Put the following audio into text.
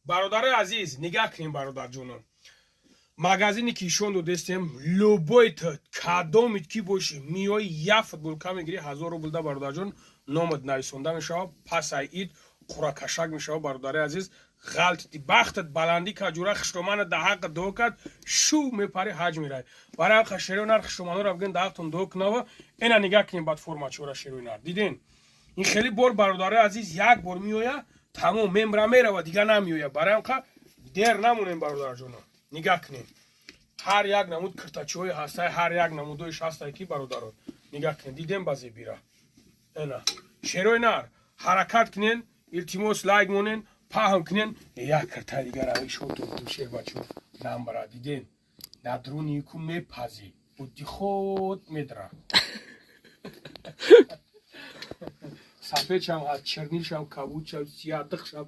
Бародарои азиз, нигаҳ кунем, бародарҷонон, магазине ки ишон додестем, любой кадомит ки бошӣ, миёи, як футболка мегирӣ, 1000 рубл да, бародарҷон, номат нависонда мешавад, пасай ид қуракашак мешавад. Бародари азиз, ғалтити, бахтат баландӣ кард, ҷура хишромана да ҳаққа дуо кард, шу мепари, ҳаҷ мерай. Барои ҳаққа шерои нар хишроманоро бигӯен, да ҳақтон дуо кунава. Эна нигаҳ кунем, баъд формачора, шерои нар, диден, ин хеле бор, бародари азиз, як бор меоя, тамом, мемра, мерава, дига намеоя. Барои ҳамқа дер намонем, бародарҷоно. Нигаҳ кунем, ҳар як намуд киртачиҳои ҳастай, ҳар як намудоиш ҳастай, ки, бародарон, нигаҳ кунем, дидем, ба зебира. Эна, шерои нар, ҳаракат кунен, илтимос, лайк монен, паҳм кунен. Як киртаи дигар ишон додем, шербачо, намбара, диден, надруни ку мепазӣ, уддиход медра, сафедшам ҳаст, чернилшам, кабудшам, сиядиқшам.